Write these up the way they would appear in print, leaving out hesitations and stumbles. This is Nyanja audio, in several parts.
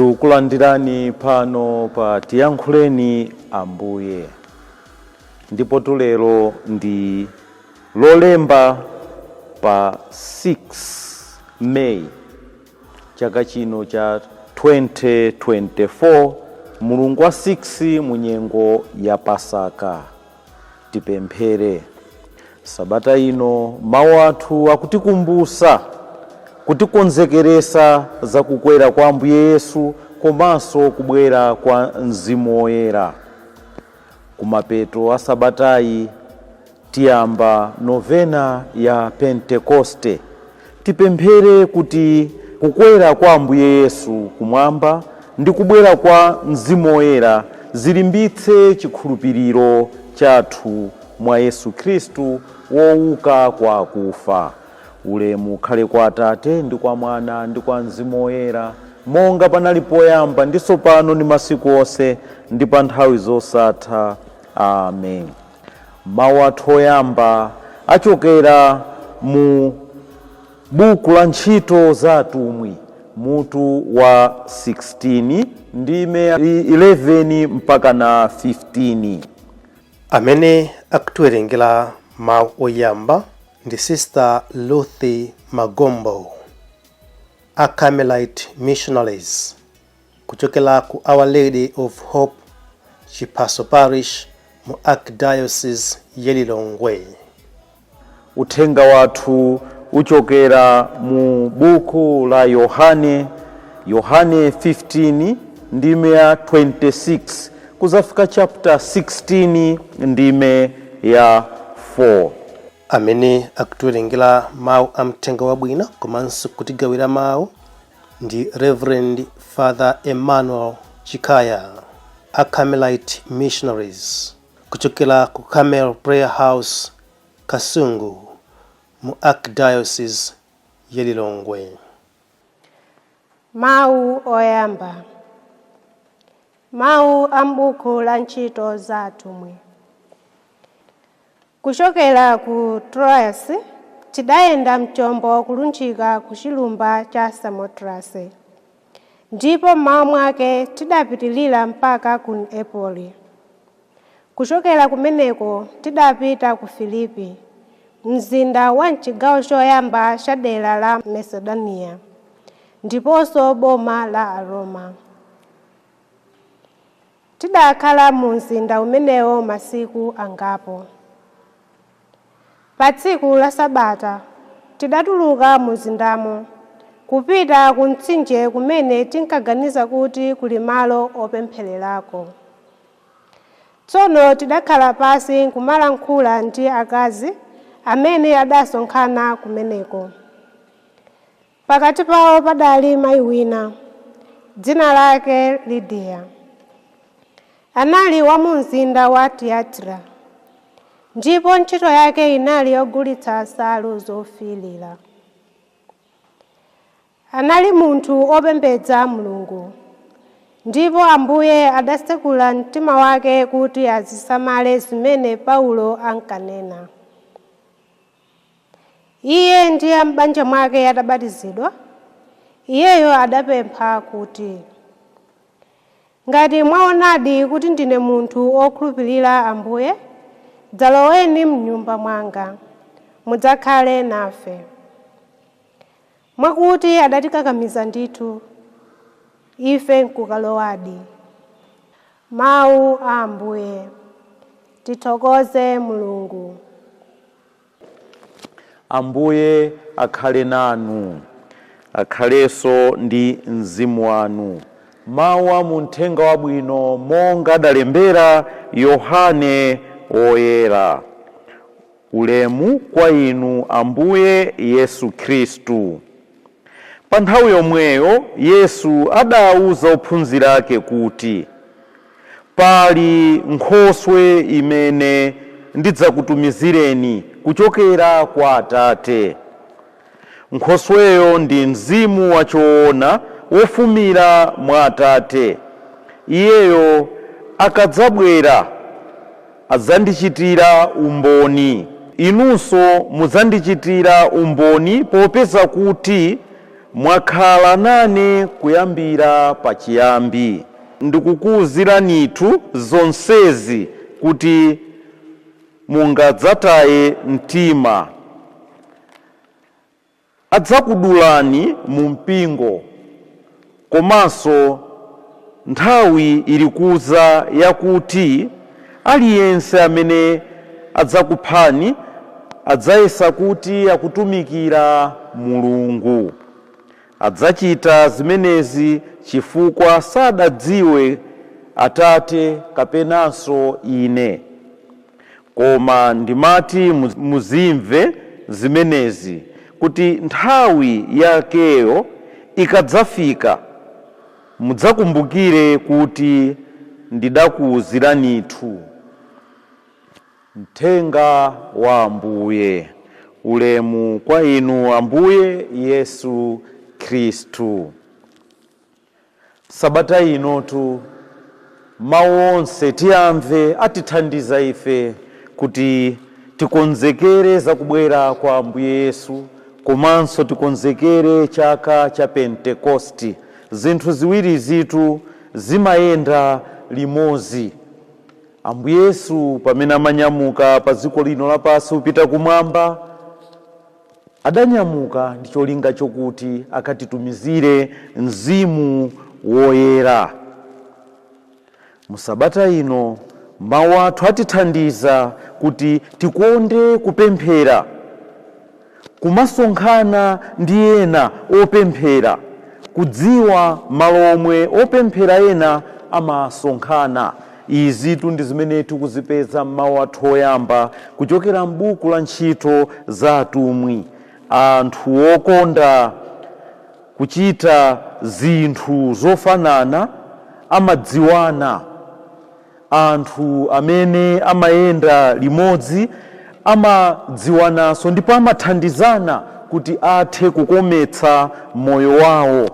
Ndikulandirani pano pa Tiyankhuleni Ambuye. Ndipo lero ndi Lolemba pa 6 May chaka chino cha 2024, mulungu wa 6 mu nyengo ya Pasaka. Tipemphere. Sabata ino mawu athu akutikumbusa, kutikonzekeresa za kukwera kwa Ambuye Yesu komanso kubwera kwa Mzimu Woyera. Kumapeto a sabatayi tiyamba novena ya Pentekoste. Tipemphere kuti kukwera kwa Ambuye Yesu kumwamba ndi kubwera kwa Mzimu Woyera zilimbitse chikhulupiriro chathu mwa Yesu Khristu wouka kwa akufa. Ulemu ukhale kwa Atate ndi kwa Mwana ndi kwa Mzimu Woyera, monga panali poyamba, ndi tsopano, ndi masiku onse, ndi pa nthawi zosatha. Amen. Mawu athu oyamba achokera mu buku la Ntchito za Atumwi, mutu wa 16, ndime 11 mpaka na 15. Amene akutiwerengera mawu oyamba ndi Sister Ruth Magombo, a Carmelite Missionaries kuchokera ku Our Lady of Hope, Chiphaso Parish, mu Archdiocese ya Lilongwe. Uthenga wathu uchokera mu buku la Yohane, Yohane 15 ndime ya 26 kuzafika chapter 16 ndime ya 4. Amene akutiwerengera mawu a mthenga wabwino komanso kutigawira mawu ndi Reverend Father Emmanuel Chikaya, a Carmelite Missionaries kuchokera ku Carmel Prayer House, Kasungu, mu Archdiocese ya Lilongwe. Mawu oyamba, mawu a m'buku la Ntchito za Atumwi. Kuchokera ku Troas tidayenda mchombo kulunjika ku chilumba cha Samotrase, ndipo mmawa mwake tidapitilira mpaka ku Neapoli. Kuchokera kumeneko tidapita ku Filipi, mzinda wa mchigawo choyamba cha dera la Makedoniya ndiponso boma la Aroma. Tidakhala mu mzinda umenewo masiku angapo. Pa tsiku la Sabata tidatuluka mu mzindamo kupita ku mtsinje kumene tinkaganiza kuti kuli malo opemphererako. Tsono tidakhala pansi nkumalankhula ndi akazi amene adasonkhana kumeneko. Pakati pawo padali mayi wina, dzina lake Lidiya. Anali wa mu mzinda wa Tiyatira, ndipo ntchito yake inali yogulitsa nsalu zofiirira. Anali munthu opembedza Mulungu, ndipo Ambuye adatsekula mtima wake kuti azisamale zimene Paulo ankanena. Iye ndi a m'banja mwake atabatizidwa, iyeyo adapempha kuti, "Ngati mwaonadi kuti ndine munthu wokhulupirira Ambuye, dzaloweni m'nyumba mwanga, mudzakhale nafe." Mwakuti adatikakamiza ndithu, ife nkukalowadi. Mawu a Ambuye. Tithokoze Mulungu. Ambuye akhale nanu. Akhalenso ndi mzimu wanu. Mawu a mu Mthenga Wabwino monga adalembera Yohane Woyera. Ulemu kwa inu, Ambuye Yesu Khristu. Pa nthawi yomweyo Yesu adawuza ophunzira ake kuti, "Pali nkhoswe imene ndidzakutumizireni kuchokera kwa Atate. Nkhosweyo ndi Mzimu wachoona wofumira mwa Atate. Iyeyo akadzabwera adzandichitira umboni. Inunso mudzandichitira umboni, popeza kuti Mwakhala nane kuyambira pachiyambi. Ndikukuwuziranitu zonsezi kuti mungadzataye mtima. Adzakudulani mu mpingo, komanso nthawi ili kuza yakuti aliyense amene adzakuphani adzayesa kuti akutumikira Mulungu. Adzachita zimenezi chifukwa sadadziwe Atate kapenanso ine. Koma ndimati muzimve zimenezi, kuti nthawi yakeyo ikadzafika mudzakumbukire kuti ndidakuwuziranitu. Mthenga wa Ambuye. Ulemu kwa inu, Ambuye Yesu Khristu. Sabata inotu mawu onse tiyamve atithandiza ife kuti tikonzekere zakubwera kwa Ambuye Yesu, komanso tikonzekere chaka cha Pentekosti. Zinthu ziwiri zitu zimayenda limodzi. Ambuye Yesu pamene amanyamuka pa dziko lino lapansi kupita kumwamba, adanyamuka ndi cholinga chokuti akatitumizire Mzimu Woyera. Musabata ino mawu athu atithandiza kuti tikonde kupemphera, kumasonkhana ndi ena opemphera, kudziwa malo omwe opemphera ena amasonkhana. Izitu ndi zimene tikuzipeza m'mawu athu oyamba kuchokera m'buku la Ntchito za Atumwi. Anthu okonda kuchita zinthu zofanana amadziwana. Anthu amene amayenda limodzi amadziwananso ndipo amathandizana kuti athe kukometsa moyo wawo.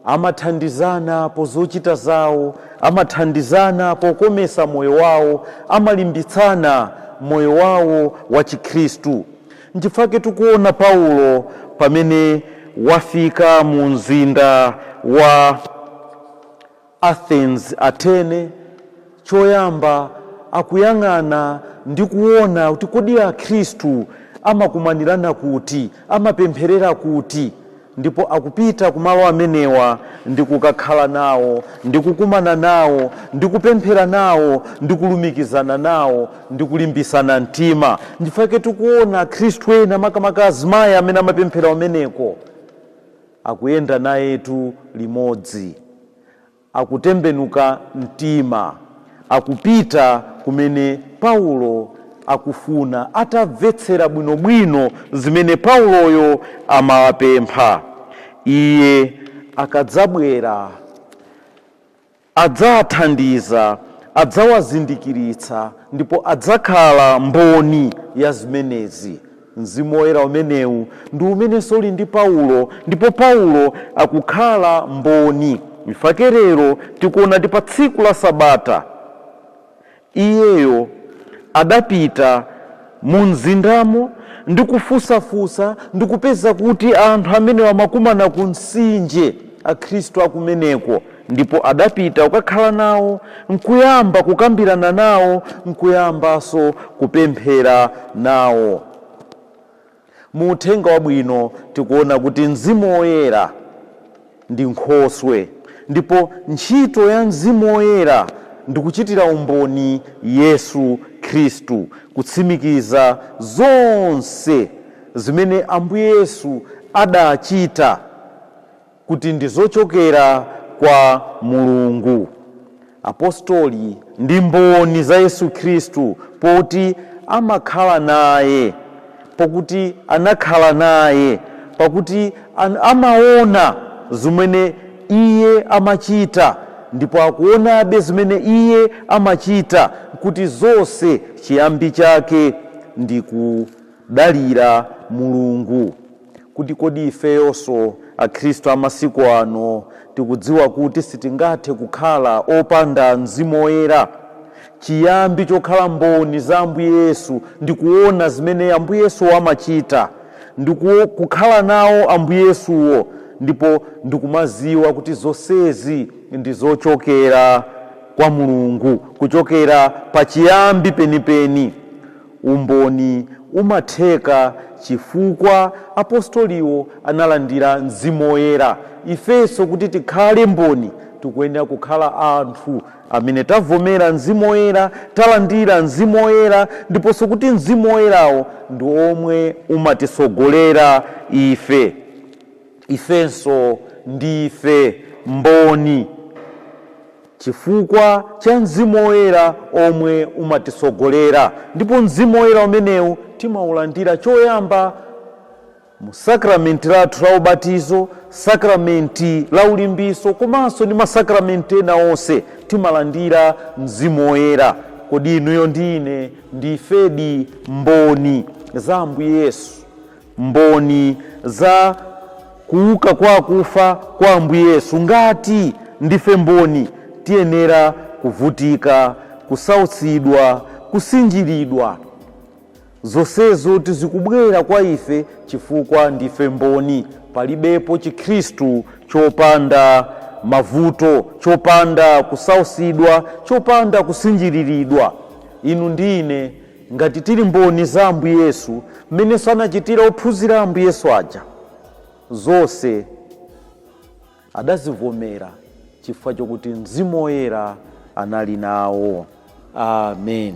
Amathandizana pozochita zawo, amathandizana pokomesa moyo wawo, amalimbitsana moyo wawo wa Chikhristu. Nchifukwa tikuona Paulo pamene wafika mu mzinda wa Athens, Atene, choyamba akuyang'ana ndi kuona kuti kodi Akhristu amakumanirana kuti, amapempherera kuti, ndipo akupita kumalo amenewa ndi kukakhala nawo, ndi kukumana nawo, ndi kupemphera nawo, ndi kulumikizana nawo, ndi kulimbisana mtima. Nchifukwa tikuona Akhristu ena, makamaka azimayi amene amapemphera umeneko, akuyenda nayetu limodzi, akutembenuka mtima, akupita kumene Paulo akufuna, atamvetsera bwinobwino zimene Pauloyo amawapempha. Iye akadzabwera adzathandiza, adzawazindikiritsa, ndipo adzakhala mboni ya zimenezi. Mzimu Woyera umenewu ndi umenenso uli ndi Paulo, ndipo Paulo akukhala mboni. Mfake lero tikuona kuti pa tsiku la Sabata iyeyo adapita mu mzindamo ndi kufusafusa ndi kupeza kuti anthu amene amakumana ku mtsinje, Akhristu akumeneko, ndipo adapita kukakhala nawo, nkuyamba kukambirana nawo, nkuyambanso kupemphera nawo. Mu uthenga wabwino tikuona kuti Mzimu Woyera ndi nkhoswe, ndipo ntchito ya Mzimu Woyera ndikuchitira umboni Yesu Khristu, kutsimikiza zonse zimene Ambuye Yesu adachita kuti ndi zochokera kwa Mulungu. Apostoli ndi mboni za Yesu Khristu poti amakhala naye, pakuti anakhala naye, pakuti amaona zimene iye amachita, ndipo akuonabe zimene iye amachita, kuti zonse chiyambi chake ndi kudalira Mulungu. Kuti kodi ifeyonso Akhristu amasiku ano tikudziwa kuti sitingathe kukhala opanda Mzimu Woyera? Chiyambi chokhala mboni za Ambuye Yesu ndi kuona zimene Ambuye Yesu amachita, ndi kukhala nawo Ambuye Yesuwo. Ndipo ndikumaziwa kuti zonsezi ndi zochokera kwa Mulungu, kuchokera pachiyambi penipeni. Umboni umatheka chifukwa apostoliwo analandira Mzimu Woyera. Ifenso kuti tikhale mboni, tikuyenera kukhala anthu amene tavomera Mzimu Woyera, talandira Mzimu Woyera, ndiponso kuti Mzimu Woyerawo ndi omwe umatisogolera ife. Ifenso ndife mboni chifukwa cha Mzimu Woyera omwe umatisogolera. Ndipo Mzimu Woyera umenewu timaulandira choyamba mu sakramenti lathu la ubatizo, sakramenti la ulimbiso, komanso ndi masakramenti ena onse timalandira Mzimu Woyera. Kodi inuyo ndi ine ndifedi mboni za Ambuye Yesu, mboni za kuuka kwa akufa kwa Ambuye Yesu? Ngati ndife mboni, tiyenera kuvutika, kusautsidwa, kusinjiridwa. Zonsezo tizikubwera kwa ife chifukwa ndife mboni. Palibepo chikhristu chopanda mavuto, chopanda kusautsidwa, chopanda kusinjiriridwa. Inu ndi ine ngati tili mboni za Ambuye Yesu, mmenenso anachitira ophunzira Ambuye Yesu aja, zonse adazivomera chifukwa chokuti Mzimu Woyera anali nawo. Amen.